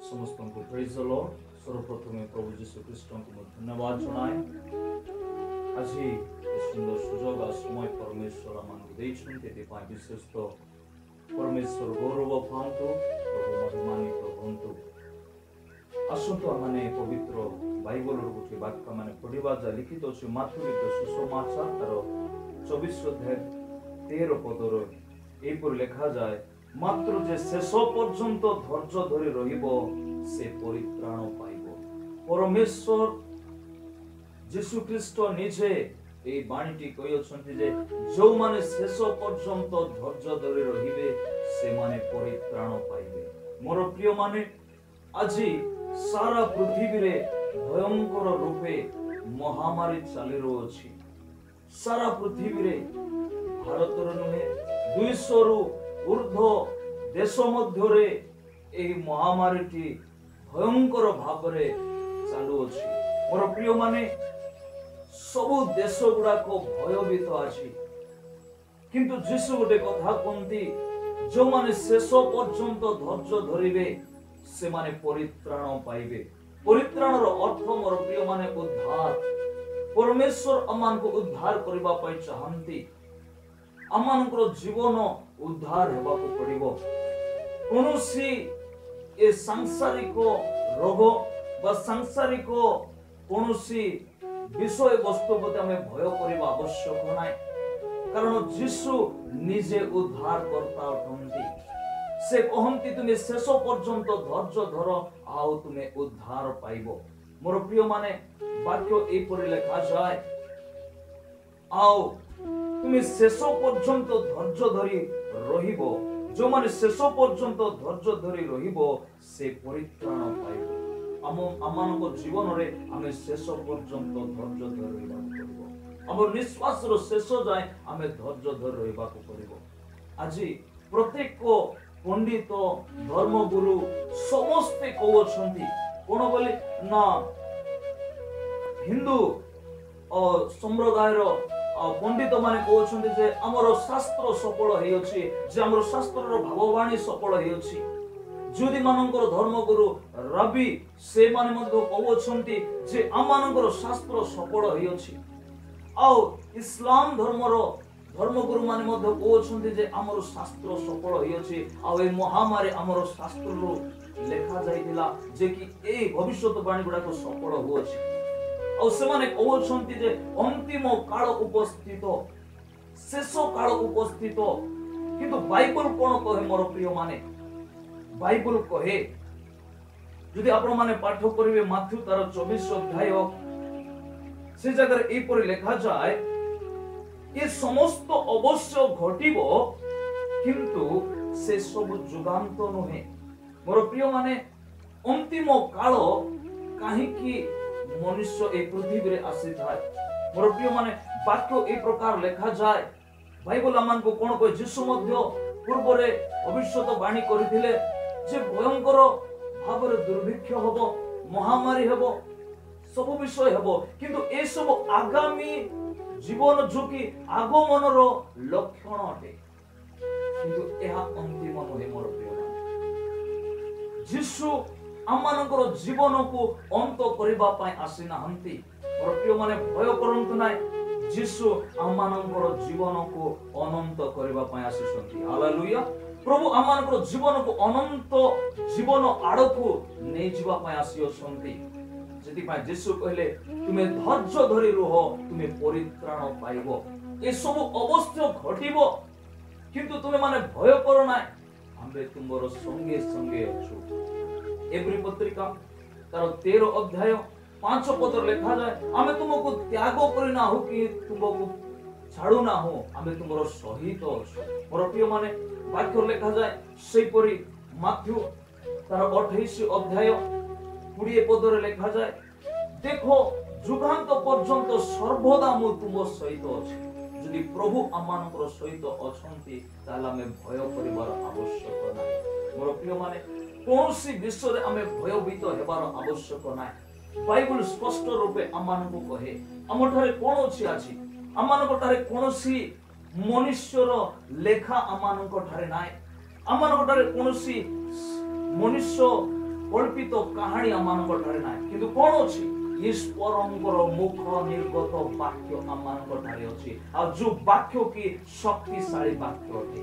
ସମସ୍ତଙ୍କୁ ପ୍ରେଜ୍ ଦ ଲର୍ଡ। ସର୍ବପ୍ରଥମେ ପ୍ରଭୁ ଯୀଶୁ ଖ୍ରୀଷ୍ଟଙ୍କୁ ମୁଁ ଧନ୍ୟବାଦ ଜଣାଏ। ଆଜି ଏ ସୁନ୍ଦର ସୁଯୋଗ ଆଉ ସମୟ ପରମେଶ୍ୱର ଆମମାନଙ୍କୁ ଦେଇଛନ୍ତି, ଏଥିପାଇଁ ବିଶେଷ ପରମେଶ୍ୱର ଗୌରବ ପାଆନ୍ତୁ, ପ୍ରଭୁ ମହିମାନିତ ହୁଅନ୍ତୁ। ଆସନ୍ତୁ ଆମମାନେ ପବିତ୍ର ବାଇବଲର ଗୋଟିଏ ବାକ୍ୟ ମାନେ ପଢିବା, ଯାହା ଲିଖିତ ଅଛି ମାଥ୍ୟୁ ସୁସମାଚାର ତାର 24 ଅଧ୍ୟାୟ 13 ପଦର। ଏହିପରି ଲେଖାଯାଏ, ମାତ୍ର ଯେ ଶେଷ ପର୍ଯ୍ୟନ୍ତ ଧୈର୍ଯ୍ୟ ଧରି ରହିବ, ସେ ପରିତ୍ରାଣ ପାଇବ। ପରମେଶ୍ୱର ଯୀଶୁଖ୍ରୀଷ୍ଟ ନିଜେ ଏଇ ବାଣୀଟି କହିଅଛନ୍ତି ଯେ ଯେଉଁମାନେ ଶେଷ ପର୍ଯ୍ୟନ୍ତ ଧୈର୍ଯ୍ୟ ଧରି ରହିବେ, ସେମାନେ ପରିତ୍ରାଣ ପାଇବେ। ମୋର ପ୍ରିୟମାନେ, ଆଜି ସାରା ପୃଥିବୀରେ ଭୟଙ୍କର ରୂପେ ମହାମାରୀ ଚାଲି ରହୁଅଛି। ସାରା ପୃଥିବୀରେ, ଭାରତର ନୁହେଁ, 200ରୁ ଉର୍ଦ୍ଧ୍ୱ ଦେଶ ମଧ୍ୟରେ ଏହି ମହାମାରୀଟି ଭୟଙ୍କର ଭାବରେ ଚାଲୁଅଛି। ମୋର ପ୍ରିୟମାନେ, ସବୁ ଦେଶ ଗୁଡାକ ଭୟଭୀତ ଅଛି। କିନ୍ତୁ ଯୀଶୁ ଗୋଟେ କଥା କୁହନ୍ତି, ଯେଉଁମାନେ ଶେଷ ପର୍ଯ୍ୟନ୍ତ ଧୈର୍ଯ୍ୟ ଧରିବେ, ସେମାନେ ପରିତ୍ରାଣ ପାଇବେ। ପରିତ୍ରାଣର ଅର୍ଥ, ମୋର ପ୍ରିୟମାନେ, ଉଦ୍ଧାର। ପରମେଶ୍ୱର ଆମମାନଙ୍କୁ ଉଦ୍ଧାର କରିବା ପାଇଁ ଚାହାନ୍ତି। ଆମମାନଙ୍କର ଜୀବନ ଉଦ୍ଧାର ହେବାକୁ ପଡିବ। କୌଣସି ଏ ସାଂସାରିକ ରୋଗ ବା ସାଂସାରିକ କୌଣସି ବିଷୟବସ୍ତୁ ପ୍ରତି ଆମେ ଭୟ କରିବା ଆବଶ୍ୟକ ନାହିଁ, କାରଣ ଯୀଶୁ ନିଜେ ଉଦ୍ଧାର କର୍ତ୍ତା ଅଟନ୍ତି। ସେ କହନ୍ତି, ତୁମେ ଶେଷ ପର୍ଯ୍ୟନ୍ତ ଧୈର୍ଯ୍ୟ ଧର ଆଉ ତୁମେ ଉଦ୍ଧାର ପାଇବ। ମୋର ପ୍ରିୟମାନେ, ବାକ୍ୟ ଏହିପରି ଲେଖାଯାଏ, ଆଉ ତୁମେ ଶେଷ ପର୍ଯ୍ୟନ୍ତ ଧୈର୍ଯ୍ୟ ଧରି ରହିବ, ଯେଉଁମାନେ ଶେଷ ପର୍ଯ୍ୟନ୍ତ ଧୈର୍ଯ୍ୟ ଧରି ରହିବ, ସେ ପରିତ୍ରାଣ ପାଇବ। ଆମମାନଙ୍କ ଜୀବନରେ ଆମେ ଶେଷ ପର୍ଯ୍ୟନ୍ତ ଧୈର୍ଯ୍ୟ ଧରି ରହିବାକୁ ପଡିବ। ଆମ ନିଶ୍ୱାସର ଶେଷ ଯାଏ ଆମେ ଧୈର୍ଯ୍ୟ ଧରି ରହିବାକୁ ପଡିବ। ଆଜି ପ୍ରତ୍ୟେକ ପଣ୍ଡିତ, ଧର୍ମଗୁରୁ ସମସ୍ତେ କହୁଅଛନ୍ତି କଣ ବୋଲି ନା, ହିନ୍ଦୁ ସମ୍ପ୍ରଦାୟର ପଣ୍ଡିତ ମାନେ କହୁଛନ୍ତି ଯେ ଆମର ଶାସ୍ତ୍ର ସଫଳ ହେଇଅଛି, ଯେ ଆମର ଶାସ୍ତ୍ରର ଭାବବାଣୀ ସଫଳ ହେଇଅଛି। ଯିହୁଦୀ ମାନଙ୍କର ଧର୍ମଗୁରୁ ରବି, ସେମାନେ ମଧ୍ୟ କହୁଅଛନ୍ତି ଯେ ଆମମାନଙ୍କର ଶାସ୍ତ୍ର ସଫଳ ହେଇଅଛି। ଆଉ ଇସଲାମ ଧର୍ମର ଧର୍ମଗୁରୁ ମାନେ ମଧ୍ୟ କହୁଅଛନ୍ତି ଯେ ଆମର ଶାସ୍ତ୍ର ସଫଳ ହେଇଅଛି, ଆଉ ଏ ମହାମାରୀ ଆମର ଶାସ୍ତ୍ରରୁ ଲେଖା ଯାଇଥିଲା ଯେ କି ଏଇ ଭବିଷ୍ୟତ ବାଣୀ ଗୁଡାକ ସଫଳ ହୁଅଛି। ଆଉ ସେମାନେ କହୁଅଛନ୍ତି ଯେ ଅନ୍ତିମ କାଳ ଉପସ୍ଥିତ, ଶେଷ କାଳ ଉପସ୍ଥିତ। କିନ୍ତୁ ବାଇବଲ କଣ କହେ, ମୋର ପ୍ରିୟ ମାନେ? ବାଇବଲ କହେ, ଯଦି ଆପଣ ମାନେ ପାଠ କରିବେ ମାଥ୍ୟୁ ତାର 24 ଅଧ୍ୟାୟ, ସେ ଜାଗାରେ ଏହିପରି ଲେଖାଯାଏ, ଏ ସମସ୍ତ ଅବଶ୍ୟ ଘଟିବ, କିନ୍ତୁ ସେ ସବୁ ଯୁଗାନ୍ତ ନୁହେଁ। ମୋର ପ୍ରିୟମାନେ, ଅନ୍ତିମ କାଳ କାହିଁକି ମନୁଷ୍ୟ ଏ ପୃଥିବୀରେ ଆସିଥାଏ? ମୋର ପ୍ରିୟମାନେ, ବାକ୍ୟ ଏ ପ୍ରକାର ଲେଖାଯାଏ। ବାଇବଲ ଆମମାନଙ୍କୁ କଣ କହେ? ଯୀଶୁ ମଧ୍ୟ ପୂର୍ବରେ ଭବିଷ୍ୟତ ବାଣୀ କରିଥିଲେ ଯେ ଭୟଙ୍କର ଭାବରେ ଦୁର୍ଭିକ୍ଷ ହବ, ମହାମାରୀ ହେବ, ସବୁ ବିଷୟ ହେବ, କିନ୍ତୁ ଏସବୁ ଆଗାମୀ ଜୀବନ ଝୁକି ଆଗମନର ଲକ୍ଷଣ ଅଟେ, କିନ୍ତୁ ଏହା ଅନ୍ତିମ ନୁହେଁ। ମୋର ପ୍ରିୟ, ଯୀଶୁ ଆମମାନଙ୍କର ଜୀବନକୁ ଅନ୍ତ କରିବା ପାଇଁ ଆସିନାହାନ୍ତି। ମୋର ପ୍ରିୟମାନେ, ଭୟ କରନ୍ତୁ ନାହିଁ। ଯୀଶୁ ଆମମାନଙ୍କର ଜୀବନକୁ ଅନନ୍ତ କରିବା ପାଇଁ ଆସିଛନ୍ତି। ହାଲେଲୁୟା! ପ୍ରଭୁ ଆମମାନଙ୍କର ଜୀବନକୁ ଅନନ୍ତ ଜୀବନ ଆଡ଼କୁ ନେଇଯିବା ପାଇଁ ଆସିଅଛନ୍ତି। ସେଥିପାଇଁ ଯୀଶୁ କହିଲେ, ତୁମେ ଧୈର୍ଯ୍ୟ ଧରି ରୁହ, ତୁମେ ପରିତ୍ରାଣ ପାଇବ। ଏସବୁ ଅବଶ୍ୟ ଘଟିବ, କିନ୍ତୁ ତୁମେ ମାନେ ଭୟ କର ନାହିଁ, ଆମ୍ଭେ ତୁମର ସଙ୍ଗେ ସଙ୍ଗେ ଅଛୁ। ଏବ୍ରୀ ପତ୍ରିକା ତାର 13 ଅଧ୍ୟାୟ 5 ପଦରେ ଲେଖାଯାଏ, ଆମେ ତୁମକୁ ତ୍ୟାଗ କରିନାହୁଁ କି ତୁମକୁ ଛାଡୁନାହୁଁ, ଆମେ ତୁମର ସହିତ ଅଛୁ। ମୋର ପ୍ରିୟମାନେ, ବାକ୍ୟ ଲେଖାଯାଏ, ସେହିପରି ମାଥ୍ୟୁ ତାର 28 ଅଧ୍ୟାୟ 20 ପଦରେ ଲେଖାଯାଏ, ଦେଖ, ଯୁଗାନ୍ତ ପର୍ଯ୍ୟନ୍ତ ସର୍ବଦା ମୁଁ ତୁମ ସହିତ ଅଛି। ଯଦି ପ୍ରଭୁ ଆମମାନଙ୍କର ସହିତ ଅଛନ୍ତି, ତାହେଲେ ଆମେ ଭୟ କରିବାର ଆବଶ୍ୟକ ନାହିଁ। ମୋର ପ୍ରିୟମାନେ, କୌଣସି ବିଷୟରେ ଆମେ ଭୟଭୀତ ହେବାର ଆବଶ୍ୟକ ନାହିଁ। ବାଇବଲ ସ୍ପଷ୍ଟ ରୂପେ ଆମମାନଙ୍କୁ କହେ, ଆମଠାରେ କଣ ଅଛି ଆଜି? ଆମମାନଙ୍କ ଠାରେ କୌଣସି ମନୁଷ୍ୟର ଲେଖା ଆମମାନଙ୍କ ଠାରେ ନାହିଁ। ଆମମାନଙ୍କ ଠାରେ କୌଣସି ମନୁଷ୍ୟ କଳ୍ପିତ କାହାଣୀ ଆମମାନଙ୍କ ଠାରେ ନାହିଁ, କିନ୍ତୁ କଣ ଅଛି? ଈଶ୍ୱରଙ୍କର ମୁଖ ନିର୍ଗତ ବାକ୍ୟ ଆମମାନଙ୍କ ଠାରେ ଅଛି। ଆଉ ଯୋଉ ବାକ୍ୟ କି ଶକ୍ତିଶାଳୀ ବାକ୍ୟ ଅଟେ,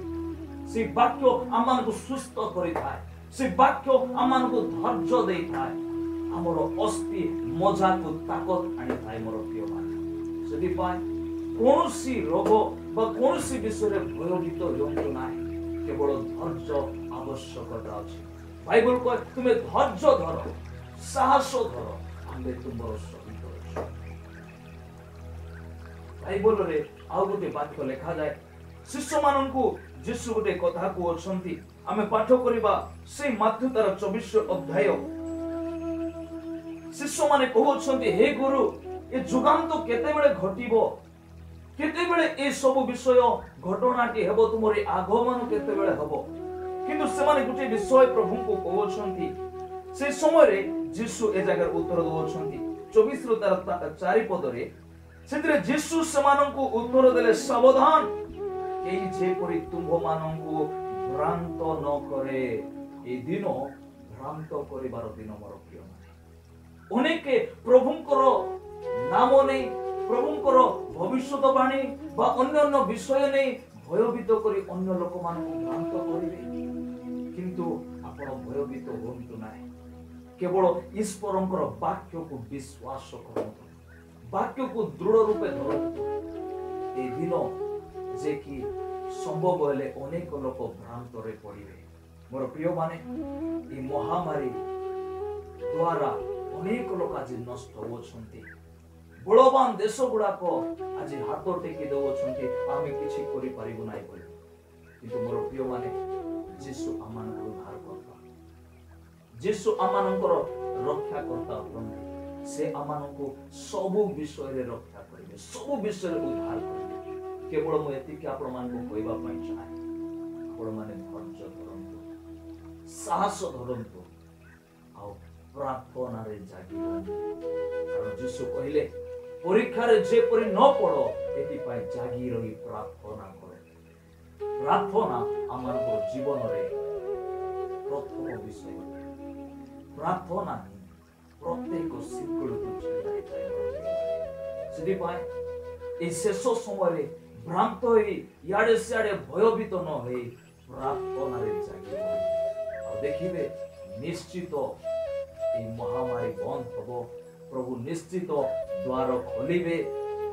ସେ ବାକ୍ୟ ଆମମାନଙ୍କୁ ସୁସ୍ଥ କରିଥାଏ, ସେ ବାକ୍ୟ ଆମମାନଙ୍କୁ ଧୈର୍ଯ୍ୟ ଦେଇଥାଏ, ଆମର ଅସ୍ଥି ମଜାକୁ ତାକତ ଆଣିଥାଏ ମୋର ପ୍ରିୟମାନେ। ସେଥିପାଇଁ କୌଣସି ରୋଗ ବା କୌଣସି ବିଷୟରେ ଭୟଭୀତ ହୁଅନ୍ତୁ ନାହିଁ, କେବଳ ଧୈର୍ଯ୍ୟ ଆବଶ୍ୟକତା ଅଛି। ବାଇବଲ କହେ, ତୁମେ ଧୈର୍ଯ୍ୟ ଧର, ସାହସ ଧର, ଆମ୍ଭେ ତୁମର ସହିତ ଅଛୁ। ବାଇବଲରେ ଆଉ ଗୋଟେ ବାକ୍ୟ ଲେଖାଯାଏ, ଶିଷ୍ୟମାନଙ୍କୁ ଯୀଶୁ ଗୋଟେ କଥା କହୁଅଛନ୍ତି। ଆମେ ପାଠ କରିବା ସେଇ ମାଥ୍ୟୁ ତାର 24 ଅଧ୍ୟାୟ। ଶିଷ୍ୟମାନେ କହୁଅଛନ୍ତି, ହେ ଗୁରୁ, ଏ ଯୁଗାନ୍ତ କେତେବେଳେ ଘଟିବ? କେତେବେଳେ ଏ ସବୁ ବିଷୟ ଘଟଣାଟି ହେବ? ତୁମର ଏ ଆଗମନ କେତେବେଳେ ହେବ? କିନ୍ତୁ ସେମାନେ ଗୋଟିଏ ବିଷୟ ପ୍ରଭୁଙ୍କୁ କହୁଅଛନ୍ତି। ସେ ସମୟରେ ଯୀଶୁ ଏ ଜାଗାରେ ଉତ୍ତର ଦଉଛନ୍ତି 24 ତାର 4 ପଦରେ। ସେଥିରେ ଯୀଶୁ ସେମାନଙ୍କୁ ଉତ୍ତର ଦେଲେ, ସାବଧାନ, କେହି ଯେପରି ତୁମ୍ଭମାନଙ୍କୁ ଭ୍ରାନ୍ତ ନ କରେ। ଏ ଦିନ ଭ୍ରାନ୍ତ କରିବାର ଦିନ ମୋର ପ୍ରିୟ ମାନେ। ଅନେକ ପ୍ରଭୁଙ୍କର ନାମ ନେଇ, ପ୍ରଭୁଙ୍କର ଭବିଷ୍ୟତବାଣୀ ବା ଅନ୍ୟାନ୍ୟ ବିଷୟ ନେଇ ଭୟଭୀତ କରି ଅନ୍ୟ ଲୋକମାନଙ୍କୁ ଭ୍ରାନ୍ତ କରିବେ। କିନ୍ତୁ ଆପଣ ଭୟଭୀତ ହୁଅନ୍ତୁ ନାହିଁ, କେବଳ ଈଶ୍ୱରଙ୍କର ବାକ୍ୟକୁ ବିଶ୍ୱାସ କରନ୍ତୁ, ବାକ୍ୟକୁ ଦୃଢ଼ ରୂପେ ଧରନ୍ତୁ। ଏ ଦିନ ଯେ କି ସମ୍ଭବ ହେଲେ ଅନେକ ଲୋକ ଭ୍ରାନ୍ତରେ ପଡ଼ିବେ। ମୋର ପ୍ରିୟମାନେ, ଏ ମହାମାରୀ ଦ୍ୱାରା ଅନେକ ଲୋକ ଆଜି ନଷ୍ଟ ହେଉଛନ୍ତି। ବଳବାନ ଦେଶ ଗୁଡାକ ଆଜି ହାତ ଟେକି ଦେଉଛନ୍ତି, ଆମେ କିଛି କରିପାରିବୁ ନାହିଁ ବୋଲି। କିନ୍ତୁ ମୋର ପ୍ରିୟମାନେ, ଯୀଶୁ ଆମମାନଙ୍କର ଉଦ୍ଧାରକର୍ତ୍ତା, ଯୀଶୁ ଆମମାନଙ୍କର ରକ୍ଷାକର୍ତ୍ତା ଅଟନ୍ତି। ସେ ଆମମାନଙ୍କୁ ସବୁ ବିଷୟରେ ରକ୍ଷା କରିବେ, ସବୁ ବିଷୟରେ ଉଦ୍ଧାର କରିବେ। କେବଳ ମୁଁ ଏତିକି ଆପଣମାନଙ୍କୁ କହିବା ପାଇଁ ଚାହେଁ, ଆପଣମାନେ ଧୈର୍ଯ୍ୟ ଧରନ୍ତୁ, ସାହସ ଧରନ୍ତୁ ଆଉ ପ୍ରାର୍ଥନାରେ ଜାଗି ରୁହନ୍ତୁ। କାରଣ ଯୀଶୁ କହିଲେ, ପରୀକ୍ଷାରେ ଯେପରି ନ ପଡ଼ ଏଥିପାଇଁ ଜାଗି ରହି ପ୍ରାର୍ଥନା କର। ପ୍ରାର୍ଥନା ଆମମାନଙ୍କର ଜୀବନରେ ପ୍ରଥମ ବିଷୟ ଅଟେ। ପ୍ରାର୍ଥନା ହିଁ ପ୍ରତ୍ୟେକ ଶିକଳକୁ ଛିଣ୍ଡାଇଥାଏ। ସେଥିପାଇଁ ଏହି ଶେଷ ସମୟରେ ଭ୍ରାନ୍ତ ହୋଇ ଇଆଡ଼େ ସିଆଡ଼େ ଭୟଭୀତ ନ ହୋଇ ପ୍ରାର୍ଥନାରେ ଜାଗି ରୁହନ୍ତୁ। ଆଉ ଦେଖିବେ ନିଶ୍ଚିତ ଏହି ମହାମାରୀ ବନ୍ଦ ହବ। ପ୍ରଭୁ ନିଶ୍ଚିତ ଦ୍ୱାର ଖୋଲିବେ।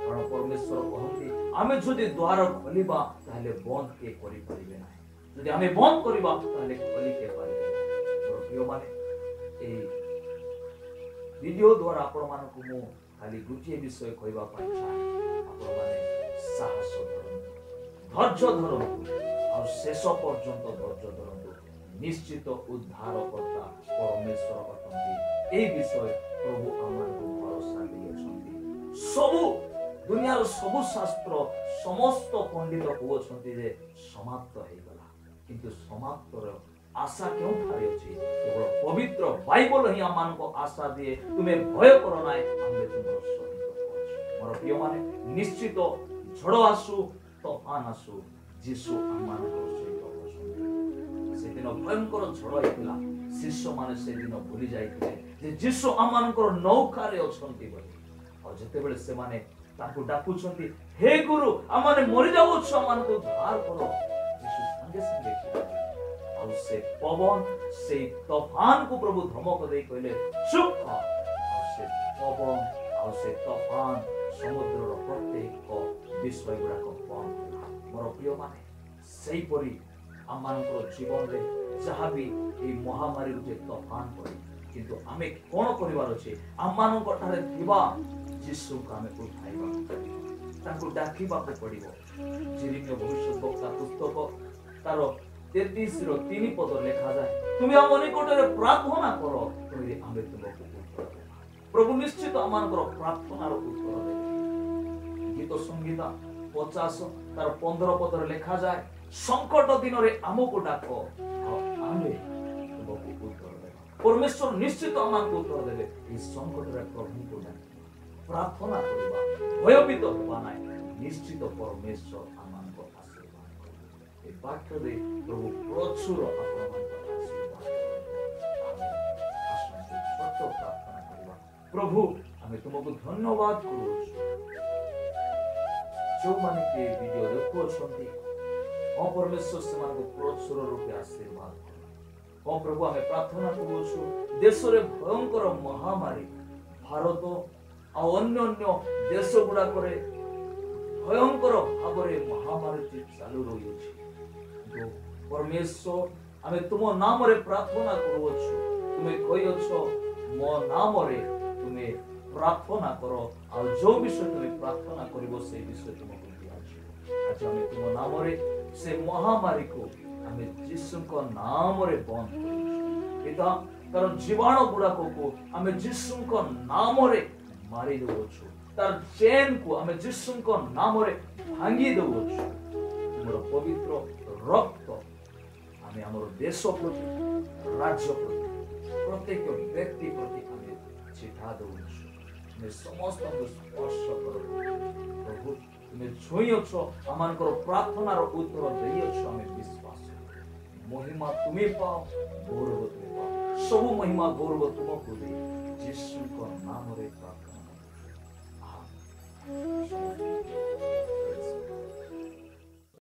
କାରଣ ପରମେଶ୍ୱର କହନ୍ତି, ଆମେ ଯଦି ଦ୍ୱାର ଖୋଲିବା ତାହେଲେ ବନ୍ଦ କିଏ କରିପାରିବେ ନାହିଁ, ଯଦି ଆମେ ବନ୍ଦ କରିବା ତାହେଲେ ଖୋଲି କିଏ ପାରିବେ ନାହିଁ। ମୋର ପ୍ରିୟମାନେ, ଏହି ଭିଡ଼ିଓ ଦ୍ୱାରା ଆପଣମାନଙ୍କୁ ମୁଁ ଖାଲି ଗୋଟିଏ ବିଷୟ କହିବା ପାଇଁ ଚାହେଁ, ଆପଣମାନେ ସାହସ ଧରନ୍ତୁ, ଧୈର୍ଯ୍ୟ ଧରନ୍ତୁ ଆଉ ଶେଷ ପର୍ଯ୍ୟନ୍ତ ଧୈର୍ଯ୍ୟ ଧରନ୍ତୁ। ନିଶ୍ଚିତ ଉଦ୍ଧାରକର୍ତ୍ତା ପରମେଶ୍ୱର ଅଟନ୍ତି। ଏହି ବିଷୟ ପ୍ରଭୁ ଆମମାନଙ୍କୁ ଭରସା ଦେଇଅଛନ୍ତି। ସବୁ ଦୁନିଆର ସବୁ ଶାସ୍ତ୍ର, ସମସ୍ତ ପଣ୍ଡିତ କହୁଅଛନ୍ତି ଯେ ସମାପ୍ତ ହେଇଗଲା, କିନ୍ତୁ ସମାପ୍ତର ଆଶା କେଉଁଠାରେ ଅଛି? କେବଳ ପବିତ୍ର ବାଇବଲ ହିଁ ଆମମାନଙ୍କୁ ଆଶା ଦିଏ, ତୁମେ ଭୟ କର ନାହିଁ, ଆମେ ତୁମର ସହିତ ଅଛୁ। ମୋର ପ୍ରିୟମାନେ, ନିଶ୍ଚିତ ଝଡ଼ ଆସୁ, ତୋଫାନ ଆସୁ, ଯୀଶୁ ଆମମାନଙ୍କର ସହିତ ଅଛନ୍ତି। ସେଦିନ ଭୟଙ୍କର ଝଡ଼ ହେଇଥିଲା, ଶିଷ୍ୟମାନେ ସେଦିନ ଭୁଲି ଯାଇଥିଲେ ଯେ ଯୀଶୁ ଆମମାନଙ୍କର ନୌକାରେ ଅଛନ୍ତି ବୋଲି। ଆଉ ଯେତେବେଳେ ସେମାନେ ତାଙ୍କୁ ଡାକୁଛନ୍ତି, ହେ ଗୁରୁ, ଆମମାନେ ମରିଯାଉଅଛୁ, ଆମମାନଙ୍କୁ ଉଦ୍ଧାର କର, ଯୀଶୁ ସାଙ୍ଗେ ସାଙ୍ଗେ କହିଲେ, ଆଉ ସେ ପବନ, ସେଇ ତୋଫାନକୁ ପ୍ରଭୁ ଧମକ ଦେଇ କହିଲେ, ଚୁପ୍ କର। ଆଉ ସେ ପବନ ଆଉ ସେ ତୋଫାନ, ସମୁଦ୍ରର ପ୍ରତ୍ୟେକ ବିଷୟ ଗୁଡାକ ବନ୍ଦ ହେଲା। ମୋର ପ୍ରିୟମାନେ, ସେହିପରି ଆମମାନଙ୍କର ଜୀବନରେ ଯାହା ବି ଏଇ ମହାମାରୀ ଗୋଟେ ତୋଫାନ ପଡ଼େ, କିନ୍ତୁ ଆମେ କଣ କରିବାର ଅଛି? ଆମମାନଙ୍କ ଠାରେ ଥିବା ଯୀଶୁଙ୍କୁ ଆମେ ଉଠାଇବାକୁ ପଡ଼ିବ, ତାଙ୍କୁ ଡାକିବାକୁ ପଡ଼ିବ। ଯିରିମିୟ ଭବିଷ୍ୟତ ବକ୍ତା ପୁସ୍ତକ ତାର 33ର 3 ପଦ ଲେଖାଯାଏ, ତୁମେ ଆମ ନିକଟରେ ପ୍ରାର୍ଥନା କର, ତହିଁରେ ଆମେ ତୁମକୁ ଉତ୍ତର ଦେବା। ପ୍ରଭୁ ନିଶ୍ଚିତ ଆମମାନଙ୍କର ପ୍ରାର୍ଥନାର ଉତ୍ତର ଦେବେ। ଗୀତ ସଂହିତା 50 ତାର 15 ପଦରେ ଲେଖାଯାଏ, ସଙ୍କଟ ଦିନରେ ଆମକୁ ଡାକ ଆଉ ଆମେ ତୁମକୁ ଉତ୍ତର ଦେବା। ପରମେଶ୍ୱର ନିଶ୍ଚିତ ଆମକୁ ଉତ୍ତର ଦେବେ। ଏହି ସଙ୍କଟରେ ପ୍ରଭୁଙ୍କୁ ଡାକିବା, ପ୍ରାର୍ଥନା କରିବା, ଭୟଭୀତ ହେବା ନାହିଁ। ନିଶ୍ଚିତ ପରମେଶ୍ୱର ଆମମାନଙ୍କ ଆଶୀର୍ବାଦ କରିବେ। ଏ ବାକ୍ୟ ଦେଇ ପ୍ରଭୁ ପ୍ରଚୁର ଆପଣମାନଙ୍କ ଆଶୀର୍ବାଦ କରନ୍ତୁ। ଆମେନ୍। ପ୍ରଭୁ, ଆମେ ତୁମକୁ ଧନ୍ୟବାଦ କରୁଅଛୁ। ଯେଉଁମାନେ କି ଭିଡ଼ିଓ ଦେଖୁଅଛନ୍ତି, ହଁ ପରମେଶ୍ୱର, ସେମାନଙ୍କୁ ପ୍ରଚୁର ରୂପେ ଆଶୀର୍ବାଦ କର। ହଁ ପ୍ରଭୁ, ଆମେ ପ୍ରାର୍ଥନା କରୁଅଛୁ, ଦେଶରେ ଭୟଙ୍କର ମହାମାରୀ, ଭାରତ ଆଉ ଅନ୍ୟ ଅନ୍ୟ ଦେଶ ଗୁଡାକରେ ଭୟଙ୍କର ଭାବରେ ମହାମାରୀଟି ଚାଲୁ ରହିଅଛି। କିନ୍ତୁ ପରମେଶ୍ୱର, ଆମେ ତୁମ ନାମରେ ପ୍ରାର୍ଥନା କରୁଅଛୁ। ତୁମେ କହିଅଛ, ମୋ ନାମରେ ତୁମେ ପ୍ରାର୍ଥନା କର ଆଉ ଯୋଉ ବିଷୟ ତୁମେ ପ୍ରାର୍ଥନା କରିବ, ସେଇ ବିଷୟ ତୁମକୁ ଦିଆଯିବ। ଆଜି ଆମେ ତୁମ ନାମରେ ସେ ମହାମାରୀକୁ ଆମେ ଯୀଶୁଙ୍କ ନାମରେ ବନ୍ଦ କରୁଛୁ। ପିତା, ତାର ଜୀବାଣୁ ଗୁଡାକକୁ ଆମେ ଯୀଶୁଙ୍କ ନାମରେ ମାରି ଦେଉଅଛୁ। ତାର ଚେନ୍କୁ ଆମେ ଯୀଶୁଙ୍କ ନାମରେ ଭାଙ୍ଗି ଦେଉଅଛୁ। ତୁମର ପବିତ୍ର ରକ୍ତ ଆମେ ଆମର ଦେଶ ପ୍ରତି, ରାଜ୍ୟ ପ୍ରତି, ପ୍ରତ୍ୟେକ ବ୍ୟକ୍ତି ପ୍ରତି ଆମେ ଚିଠା ଦେଉଛୁ। ତୁମେ ସମସ୍ତଙ୍କୁ ସ୍ପର୍ଶ କର ପ୍ରଭୁ। ତୁମେ ଛୁଇଁଅଛ, ଆମମାନଙ୍କର ପ୍ରାର୍ଥନାର ଉତ୍ତର ଦେଇଅଛ, ଆମେ ବିଶ୍ୱାସ। ମହିମା ତୁମେ ପାଅ, ଗୌରବ ତୁମେ ପାଅ। ସବୁ ମହିମା ଗୌରବ ତୁମକୁ ଦେଇ ଯୀଶୁଙ୍କ ନାମରେ ପ୍ରାର୍ଥନା କରୁଛୁ।